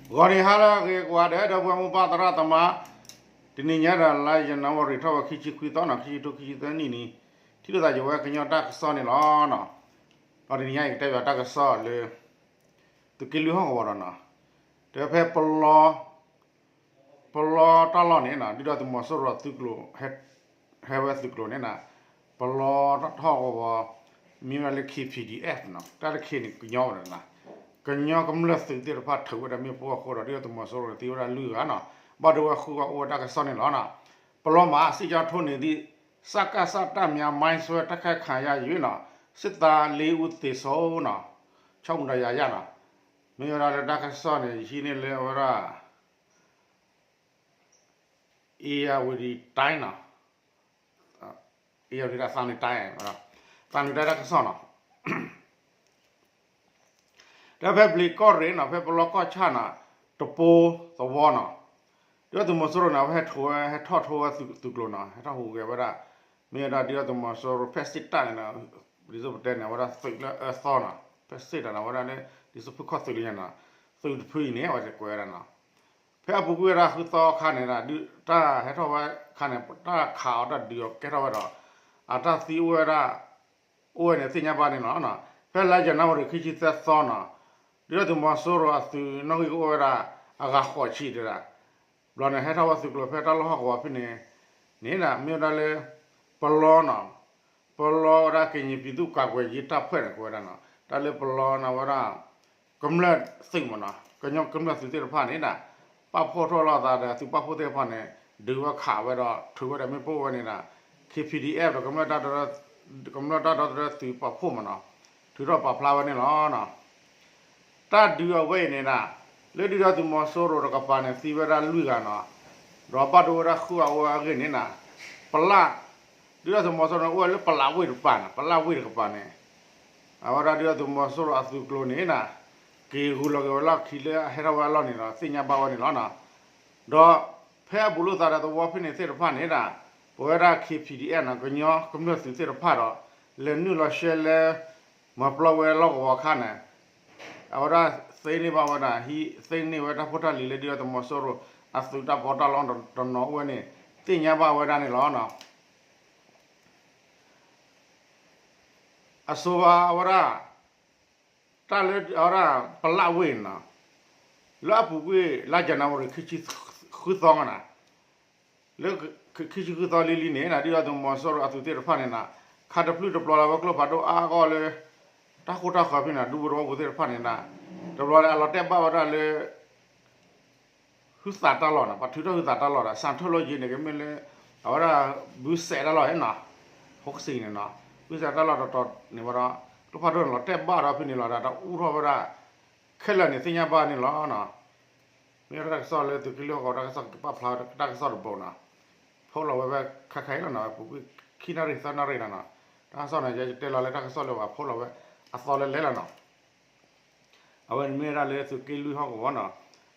ဂီၤနံၤဟါလၢအဂ့ၤကိးဂၤဒဲး ဒီပုၢ်ဝဲၢ်မိၢ်ပၢ်သရၣ်သမါ, တနံၤညါဒီး လါယနူၤအါရံၤ ထီၣ်ဝဲခံဆံခွံသီနီၤ ခံဆံထိခံဆံသၢနံၣ်န့ၣ်, ထံၣ်လိာ်သးယဝဲကညီတၢ်ကစီၣ်န့ၣ်လီၤ. ဒီးတနံၤညါအံၤကတဲဘၣ်တၢ်ကစီၣ်လၢ သုးက့လွံၢ်ဟီၣ်ကဝီၤဒီးနီၤ, တဲဖဲပလီ ပလီတၢ်လီၢ်န့ၣ်နီၤ ဒုၣ်ဒါသုးမီၤစိရိၤအသုးကျိၤ ဟဲဝဲသုးကျိၤန့ၣ်နီၤ, ပလီတၢ်ဟီၣ်ကဝီၤ မ့ၢ်ဝဲဒၣ်လၢ K P D F နီၤ တၢ်တခါန့ၣ် ကညီဝဲဒၣ်နီၤ, ကညီကမျၢၢ်သုးသ့ၣ်တဖၣ်ထုးဝဲဒၣ်မ့ၣ်ပိၢ်အဃိဒီး ဒုၣ်ဒါသုးမီၤစိရိၤသံဝဲဒၣ်လွံၢ်ဂၤနီၤ, ဘၣ်ဒိဝဲဃုဂၤအိၣ်ဝဲတၢ်ကစီၣ်န့ၣ်လီၤနီၤ, ပလီမး စစ်ကြောင်းထိုးနေသည့် စကစ တပ်များ မိုင်းဆွဲတိုက်ခိုက်ခံရ၍ နီၤ စစ်သားလေးဦးသေဆုံးနီၤ, ခြောက်ဦးဒဏ်ရာရနီၤ, မ့ၢ်ဝဲဒၣ်လၢတၢ်ကစီၣ်န့ၣ် ယဟံးန့ၢ်လၢအဝဲဒၣ် အ့ၣ်ယၣ်ဝတံၤတၢ်နီၤ, အ့ၣ်ယၣ်ဝတံၤတၢ် သံလွင်တိုင်း, သံလွင်တိုင်းတၢ်ကစီၣ်နီၤ, ဒီးဖဲဘျံးကီၢ်ရ့ၣ်နီၤ ဖဲပလီကီၢ်ဆၣ်နီၤ, တပိသဝီနီၤ, ဒုၣ်ဒါသုးမီၤစိရိၤန့ၣ် အဝဲဟဲထီၣ်ဝဲ ဟဲထီၣ်ထိးဝဲသုးကျိၤနီၤ ဟဲထီၣ်ဟူးဂဲၤဝဲဒၣ်, မ့ၢ်ဝဲဒၣ်ဒုၣ်ဒါသုးမီၤစိရိၤ ဖဲစ့းတၢ်န့ၣ်နီၤ, ဒ်သိးပတဲန့ၣ် အဝဲဒၣ်သုးလၢအၢသီနီၤ, ဖဲစ့းတၢ်န့ၣ် အဝဲဒၣ်လၢ ဒ်သိးဖုခီၣ်သုးလၢညါနီၤ, သုးတဖုအံၤန့ၣ် အဝဲကွဲးဝဲဒၣ်နီၤ, ဖဲအပူၤကွံာ်ဝဲဒၣ်ဃုသီအခါန့ၣ်ဒီး ဒုၣ်ဒါဟဲထီၣ်ဝဲခါန့ၣ် တၢ်ခးအီၤတၢ်ဒုးအီၤကဲထီၣ်ဝဲဒီး အတၢ်သံအိၣ်ဝဲဒၣ် အိၣ်ဝဲန့ၣ်သ့ၣ်ညါဘၣ်န့ၣ်လီၤ. ဖဲလါယနူၤအါရံၤခံဆံသၢသီနီၤ, ဒုၣ်ဒါသုးမီၤစိရိၤအသုးနီၣ်ဂံၢ်ကအိၣ်ဝဲဒၣ် အဂၤဃိးဆံတဲဒၣ်, ဘျီန့ၣ် ဟဲထီၣ်ဝဲသုးကျိၤဖဲတၢ်လီၢ်ဟီၣ်ကဝီၤဖဲန့ၣ်န့ၣ် မ့ၢ်ဝဲဒၣ်လၢ ပလီနီၤ, ပလီဝဲဒၣ် ကရင်ပြည်သူ့ကာကွယ်ရေးတပ်ဖွဲ့န့ၣ် ကိးဝဲဒၣ်နီၤ, တၢ်လၢပလီန့ၣ်ဝဲဒၣ် ကမျၢၢ်သုးမ့ၢ်နီၤ, ကညီကမျၢၢ်သုးသ့ၣ်တဖၣ်န့ၣ်ဒၣ် ပာ်ဖှိၣ်ထီၣ်လိာ်သးဒီးသုးပာ်ဖှိၣ်သ့ၣ်တဖၣ်န့ၣ် ဒုးဝဲခးဝဲဒီး ထုးဝဲဒီးမ့ၣ်ပိၢ်ဝဲန့ၣ်ဒၣ် K P D F ဒီး ကမျၢၢ်တၢ်ဒီသဒၢသုးပာ်ဖှိၣ်မ့ၢ်နီၤ, ထုးထီၣ်ပာ်ဖျါဝဲန့ၣ်လီၤ. တၢ်ဒုးအဝဲအံၤန့ၣ်ဒၣ် လၢဒုၣ်ဒါသုးမီၤစိရိၤတကပၤန့ၣ် သံဝဲဒၣ်လွံၢ်ဂၤနီၤ, ဒီးဘၣ်ဒိဝဲဒၣ်ဃုဂၤအိၣ်ဝဲအဂ့ၢ်န့ၣ်ဒၣ် ပလၣ် ဒုၣ်ဒါသုးမီၤစိရိၤန့ၣ် အိၣ်ဝဲလၢပလၣ်ဝ့ၢ်တကပၤန့ၣ်, ပလၣ်ဝ့ၢ်တကပၤန့ၣ် အဝဲဒၣ်ဒုၣ်ဒါသုးမီၤစိရိၤအသုးကျိၤန့ၣ်ဒၣ် က့ၤဂုၤလီၤက့ၤဝဲလီၢ်ခံလၢအဟဲထီၣ်ဝဲအလီၢ်န့ၣ်ဒီး သ့ၣ်ညါဘၣ်ဝဲန့ၣ်လီၤ. ဒီးဖဲအဘူးလိာ်သးဒီးသဝီဖဲန့ၣ်သ့ၣ်တဖၣ်န့ၣ်ဒၣ် ပဝဲဒၣ် K P D F နီၤ, ကညီကမျၢၢ်သုးသ့ၣ်တဖၣ်ဒီး လဲၤနုာ်လီၤရှဲလဲ မၤပျီဝဲလီၢ်ကဝီၤအခါန့ၣ် အဝဲဒၣ်သ့န့ၢ်ဘၣ်ဝဲဒၣ် ဟံးသ့န့ၢ်ဝဲတၢ်ဖိတၢ်လံၤလၢဒုၣ်ဒါသုးမီၤစိရိၤ အသုးတၢ်ပီးတၢ်လီတနီၤအိၣ်ဝဲန့ၣ် သ့ၣ်ညါဘၣ်ဝဲဒၣ်န့ၣ်လီၤ. အစိၤဘၣ်အဝဲဒၣ် တၢ်လၢအဝဲဒၣ် ပလၣ်ဝ့ၢ်နီၤ, လၢအပူၤကွံာ်လါယနူၤအါရံၤ ခံဆံဃုသီနီၤ, လၢခံဆံဃုသီလံၤလံၤန့ၣ် ဒုၣ်ဒါသုးမီၤစိရိၤအသုးသ့ၣ်တဖၣ်န့ၣ်နီၤ, ခးတပျုၢ်တပျီၤလီၤဝဲကျိဖးဒိၣ်အါအါဂီၢ်လၢ တၢ်ဃိၣ်တၢ်ဃၢၤဖဲန့ၣ် ဒူဖိသဝီဖိသ့ၣ်တဖၣ်န့ၣ်နီၤ, တဘျီလၢအလီၤတဲာ်ဘၣ်ဝဲဒၣ်လၢ ဟုသးတၢ်လီၢ်နီၤ, ပှၤထုးထီၣ်ဟုသးတၢ်လီၢ်ဒီး ဆၣ်ထၢၣ်လီၢ်ယံၤန့ၣ် ကမ့ၢ်လၢ အဝဲဒၣ် ဘုစဲးတၢ်လီၢ်နီၤ, ဟိကစံးန့ၣ်နီၤ, ဘုစဲးတၢ်လီၢ်တတီၤန့ၣ်ဝဲဒီး ကျိဖးဒိၣ်န့ၣ်လီၤတဲာ်ဘၣ်ဒီးဖဲန့ၣ်လီၤဒီး တၢ်အူထီၣ်ဝဲဒၣ် ခဲလၢာ်န့ၣ်သ့ၣ်ညါဘၣ်န့ၣ်လီၤ. မ့ၢ်ဝဲဒၣ်တၢ်ကစီၣ်လၢသုးက့လွံၢ်ဟီၣ်ကဝီၤတၢ်ကစီၣ်ကပာ်ဖျါတၢ်ကစီၣ်တဘိနီၤ, ဖီၣ်လီၤဝဲဖဲခါခါအံၤလီၤနီၤ, ပူၤကွံာ်ခံနၣ်ရံၣ်သၢနၣ်ရံၣ်လီၤနီၤ, တၢ်ကစီၣ်န့ၣ် ယတဲလီၤလၢတၢ်ကစီၣ်လၢပှၤဖီၣ်လီၤဝဲအသီလၢလဲၤလီၤနီၤ. အဝဲန့ၣ်မ့ၢ်ဝဲဒၣ်လၢသုးက့လွံၢ်ဟီၣ်ကဝီၤနီၤ,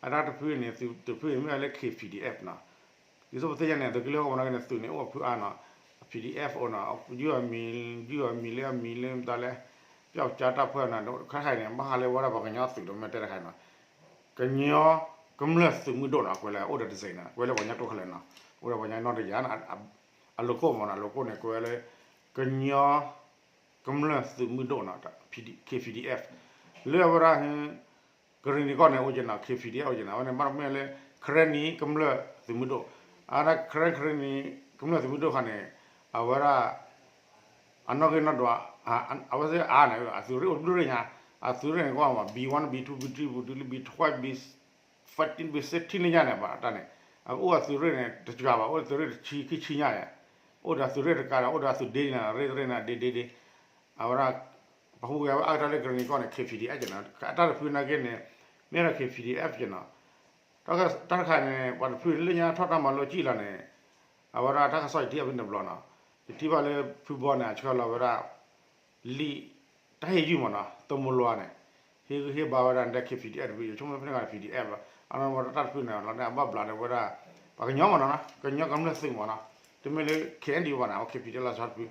အတၢ်တဖုန့ၣ် သုးတဖုန့ၣ်မ့ၢ်ဝဲလၢ K P D F နီၤ, ဒ်သိးပသ့ၣ်ညါန့ၣ် သုးက့လွံၢ်ဟီၣ်ကဝီၤန့ၣ် သုးန့ၣ်အိၣ်ဖုအါနီၤ, P D F အိၣ်နီၤ, ယုၢ်အမံၤ ယုၢ်အမံၤလၢအမံၤလၢမတၤလဲၣ်, ပျောက်ကျားတပ်ဖွဲ့နီၤ, ခါခါအံၤန့ၣ် ဘၣ်ဃးလၢဝဲဒၣ်ပှၤကညီသုးတမ့ၢ်တဲတခါနီၤ, ကညီကမျၢၢ်သုးမုၢ်ဒိၣ်နီၤ, ကွဲးလၢအိၣ်ဒီးတစဲးနီၤ, ကွဲးလၢပှၤကညီကျိာ်ခဲလၢာ်နီၤ, အိၣ်ဒီးပှၤကညီနီတယၤ အလိၤကိၣ်မ့ၢ်နီၤ, အလိၤကိၣ်န့ၣ် ကွဲးဝဲလၢ ကညီကမျၢၢ်သုးမုၢ်ဒိၣ်နီၤ, K P D F, လၢအဝဲဒၣ် ကရ့ၣ်နံၤကီၢ်န့ၣ် အိၣ်က့ၤနီၤ, K P D F အိၣ်က့ၤနီၤ, အဝဲန့ၣ်ဘၣ်မ့ၢ်လၢ ကရ့ၣ်နံၤကမျၢၢ်သုးမုၢ်ဒိၣ်, အဝဲဒၣ် ကရ့ၣ် ကရ့ၣ်နံၤကမျၢၢ်သုးမုၢ်ဒိၣ်ခါန့ၣ် အဝဲဒၣ် အနီၣ်ဂံၢ်နီၣ်ဒွး အဝဲသ့ၣ်အါန့ၣ် အသုးရ့ၣ်အိၣ်တဘျုးရ့ၣ်ညါ, အသုးရ့ၣ်န့ၣ်ကီး B one B two B three B two B five B fourteen B sixteen လၢညါန့ၣ် ဘၣ်တၢ်န့ၣ် အကအိၣ်အသုးရ့ၣ်န့ၣ် တစှၤဘၣ် အိၣ်သုးရ့ၣ်တဆံခံဆံညါန့ၣ်, အိၣ်ဒီးသုးရ့ၣ်တကးဒီး အိၣ်ဒီးသုးဒ့န့ၣ် ရ့ၣ်တရ့ၣ်န့ၣ် ဒ့ဒ့ဒ့, အဝဲဒၣ် ပှၤဟူးဂဲၤဝဲအါကတၢၢ်လၢကရ့ၣ်နံၤကီၢ်န့ၣ် K P D F က့ၤနီၤ, အတၢ်တဖုနာ်က့န့ၣ် မ့ၢ်ဒီး K P D F က့ၤနီၤ, တၢ်တခါန့ၣ် ပှၤတဖုလၢညါထီၣ်တၢ်မၤလိစံၣ်လီၤန့ၣ်, အဝဲဒၣ်တၢ်ကစီၣ်ယထံၣ်အဖဲန့ၣ်တဘျီနီၤ, ယထံၣ်ဘၣ်လၢဖုဘီန့ၣ် အဆှၢလီၤဝဲဒၣ် လံာ် တၢ်ဟ့ၣ်ယုၢ်မ့ၢ်နီၤ သမူလီၤန့ၣ်, ဟ့ၣ်ဂံၢ်ဟ့ၣ်ဘါဝဲဒၣ်န့ၣ် K P D F တဖု ယဆိကမိၣ်ဖဲန့ၣ်ဂၤ P D F လီၤ, အနီၢ်ဝဲဒၣ်တၢ်တဖုန့ၣ် လီၤန့ၣ် အဘၣ်ဘျးဒၣ်ဝဲဒၣ် ပှၤကညီမ့ၢ်နီၤ ကညီကမျၢၢ်သုးမ့ၢ်နီၤ, တမ့ၢ်လၢ K N D ဘၣ်န့ၣ် K P D F လီၤဆီတဖု,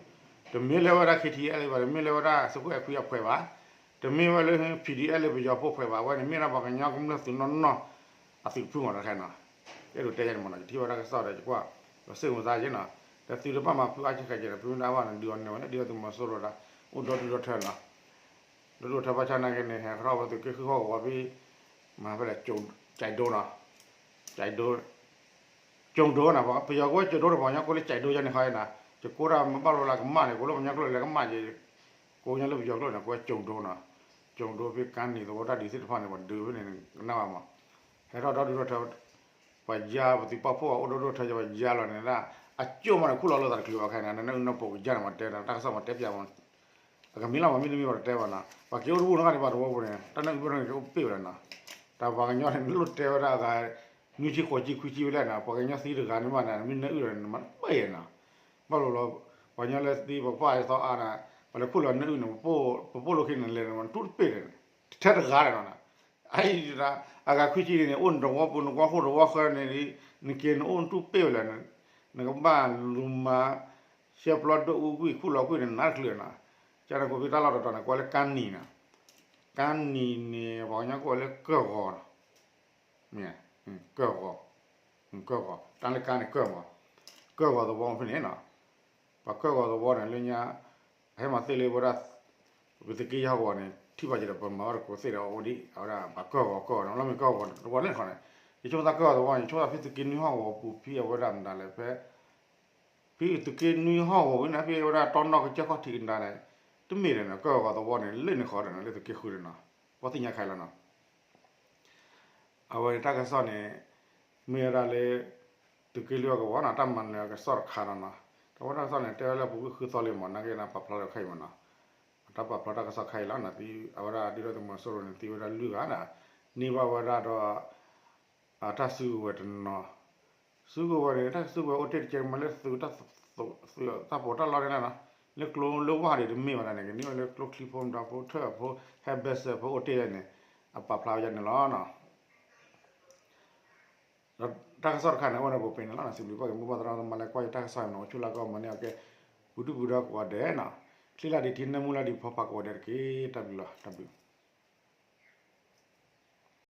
တမ့ၢ်လၢဝဲဒၣ် K T L ဘၣ် တမ့ၢ်လၢဝဲဒၣ်သုးခိၣ်အဲၣ်ခွံအဖှဲးဘၣ်, တမ့ၢ်ဝဲလၢ P D F လၢပယီၤဖိဖှဲးဘၣ်, အဝဲန့ၣ်မ့ၢ်ဒၣ်ပှၤကညီကမျၢၢ်သုးနီၢ်နီၢ် အသုးဖုမးတခါနီၤ, ယအဲၣ်ဒိးတဲယဲန့ၣ်မးနီၤ, ယထံၣ်ဘၣ်တၢ်ကစီၣ်ဒီး ယကွၢ် ယစ့ၣ်မုာ်သးယဲနီၤ, ဒီးသုတဘၣ်မၤဖုအါဆံဃဲးကဲးဒီး ဖုမ့ၢ်တၢ်ဘၣ်န့ၣ် ဒုးအီၤန့ၢ်ဝဲလၢ ဒုၣ်ဒါသုးမီၤစိရိၤဒီး အိၣ်ဒီဒူၣ်ဒီထၢနီၤ, ဒီဒူၣ်ဒီထၢဘၣ်ဆၣ်နာ်က့န့ၣ် ဟဲကထီၣ်ဝဲသုးက့ဃုဟီၣ်ကဝီၤဖဲ မၤဖဲလဲၣ် ကၠိၤဒိနီၤ, ကၠိၤဒိ ကၠိၤဒိနီၤ, ပယီၤကိးဝဲကၠိၤဒိန့ၣ် ပှၤကညီကိးလၢကၠိၤဒိယဲန့ၣ်ဃီနီၤ, ယကိးတၢ်မ့ၢ်ဘၣ်လိာ်လၢကမၣ်န့ၣ် ကိးလၢပှၤကညီကျိာ်လဲၤကမၣ်က့ၤ, ကိးညါလၢပယီၤကျိာ်န့ၣ် ကိးဝဲကၠိၤဒိနီၤ, ကၠိၤဒိဖဲကါနံၤသဝီတၢ်ဒုးသ့ၣ်တဖၣ်န့ၣ် ပှၤဒုးဖဲန့ၣ် ကနၣ်ဘၣ်မး, ဟဲထီၣ်ဒီဒူၣ်ဒီထၢ ပှၤယါပသုးပာ်ဖှိၣ်အအိၣ်ဒီဒူၣ်ဒီထၢ ပှၤယါလီၤန့ၣ်ဒၣ်, အကၠိၣ်မးန့ၣ် ခူၣ်လီၤလိာ်သးတချုးဘၣ်ခဲန့ၣ် နနၢ်အုၣ်နီၢ်ပိာ်ကယါန့ၣ် မၤတဲဒီး တၢ်ကစီၣ်မၤတဲပၠးမး အကမံၤလီၤမး မ့တမ့ၢ်ပှၤတတဲဘၣ်နီၤ, ပှၤက့ၤအိၣ်တဘူၣ်နီတဂၤန့ၣ် ပှၤသဝီပူၤန့ၣ် တၢ်နၢ်အုၣ်ဘၣ်န့ၣ် ကအိၣ်ပ့ၢ်ဝဲဒၣ်နီၤ, တၢ်ပှၤကညီန့ၣ် နလိၣ်တဲဝဲဒၣ်အဂၤ နွံဆံဃိးဆံခွံဆံဝဲလဲၣ်နီၤ, ပှၤကညီသံတဂၤန့ၣ်ဘၣ်န့ၣ် မ့ၢ်နၢ်အုၣ်ဒီး နမၤတပၢၢ်ယဲနီၤ, ဘၣ်လိာ်လီၤ, ပှၤကညီလၢသံပကပၢ်အသီအါနီၤ, ပှၤလဲၤခူၣ်လီၤနၢ်အုၣ်န့ၣ် ပပိၢ်လိာ်ခံန့ၣ်လဲၣ် နမၤတူၢ်တပ့ၢ်န့ၣ်, ထဲတဂၤန့ၣ်နီၤ, အအံၤ အဂၤခွံဆံန့ၣ် အိၣ်နတဝီပူၤ နကွၢ်ဃိၣ်တဝီဃၢန့ၣ် နက့ၤနအိၣ်နတူၢ်ပ့ၢ်ဝဲလဲၣ်, နကဘၣ်လူၤမၤ ရှဲပျီဒိၣ်အူကွံာ် ခူၣ်လီၤကွံာ်န့ၣ် နးတချုးနီၤ, ကန့ၣ်ကိးဖဲတၢ်လီၢ်တတီၤန့ၣ် ကွၢ်လၢကါနံၤနီၤ, ကါနံၤန့ၣ် ပှၤကညီကွၢ်လၢကၢၢ်ဂီၤနီၤ, မ့ၢ် ကၢၢ်ဂီၤ, ကၢၢ်ဂီၤ တၢ်လၢကါန့ၣ်ကၢၢ်မး, ကၢၢ်ဂီၤသဝီဖဲန့ၣ်နီၤ, ပှၤကၢၢ်ဂီၤသဝီန့ၣ် လၢညါ အဟဲမၤသ့လၢဝဲဒၣ် ပသုးက့ယဲၢ်ဟီၣ်ကဝီၤန့ၣ် ထံၣ်ဘၣ်က့ၤဒီး ပမၤအီၣ်တကိးသ့ၣ်ဒီး အိၣ်ဒံး အဝဲဒၣ်ပှၤကၢၢ်ဂီၤကၢၢ်ဂီၤန့ၣ် လီၤမ့ၢ်ကၢၢ်ဂီၤသဝီန့ၣ်ခီန့ၣ်, ယဆိကမိၣ်သးကၢၢ်ဂီၤသဝီန့ၣ် ယဆိကမိၣ်သးဖဲသုးက့နွံဟီၣ်ကဝီၤပူၤဖဲအဝဲဒၣ်မတၤလဲၣ်ဖဲ ဖဲသုးက့နွံဟီၣ်ကဝီၤဝံၤန့ၣ် ဖဲအဝဲဒၣ်တီနီၣ်ကစၢၢ်ခီၣ်ထံးကဒါန့ၣ် တမ့ၢ်ဒီးန့ၣ် ကၢၢ်ဂီၤသဝီန့ၣ် လၢန့ၣ်ဃီဒီးန့ၣ် လၢသုးက့ဃုဒီးန့ၣ် ပှၤသ့ၣ်ညါခဲလၢာ်နီၤ အဝဲတၢ်ကစီၣ်န့ၣ် မ့ၢ်ဝဲဒၣ်လၢ သုးက့လွံၢ်ဟီၣ်ကဝီၤနီၤ တၢ်မၤနၢၤကစီၣ်တခါနီၤနီၤ, တၢ်ဝဲတၢ်ကစီၣ်န့ၣ် တဲဝဲလၢပူၤကွံာ်ဃုသီလံမး နာ်က့န့ၣ် ပာ်ဖျါလၢခဲအံၤမးနီၤ, တၢ်ပာ်ဖျါတၢ်ကစီၣ်ခဲအံၤလီၤနီၤ, အဝဲဒၣ်ဒုၣ်ဒါသုးမီၤစိရိၤန့ၣ် သံဝဲဒၣ်လွံၢ်ဂၤနီၤ, န့ၢ်ဘၣ်ဝဲဒၣ်ဒီး တၢ်စုကဝဲၤတနီၤ, စုကဝဲၤန့ၣ် တၢ်စုကဝဲၤအိၣ်တ့ၢ်တကဲမးလၢသုး တၢ်ပီးတၢ်လီန့ၣ်လီၤနီၤ, လၢကျိလၢဝၢ်ဒံးတမ့ၢ်ဘၣ်ဒၣ်န့ၣ် ကန့ၢ်ဝဲလၢကျိချံဖိမတၤဖိထၢၣ်ဖိ ဟဲဘဲစဲးဖိအိၣ်တ့ၢ်န့ၣ် အပာ်ဖျါဝဲဒၣ်န့ၣ်လီၤနီၤ. ဒီးတၢ်ကစီၣ်တခါန့ၣ် အိၣ်ဝဲဒၣ်ပူၤဖဲန့ၣ်လီၤနီၤ, စံးဘျုးဘၣ်က့ၤမိၢ်ပၢ်သရၣ်သမါလၢကွၢ်ယတၢ်ကစီၣ်န့ၣ် အိၣ်ဆူၣ်လၢကီၢ်မၤန့ၢ်အီၤကဲ ပူၤဒုၣ်ပူၤဒါကိးဂၤဒဲးနီၤ, ချံလၢဒံးထံ နၢမူလၢဒံးဖီ ပာ်ကိးဂၤဒဲးတက့ၢ်. တၢ်ဘျုးလီၤ, တၢ်ဘျုး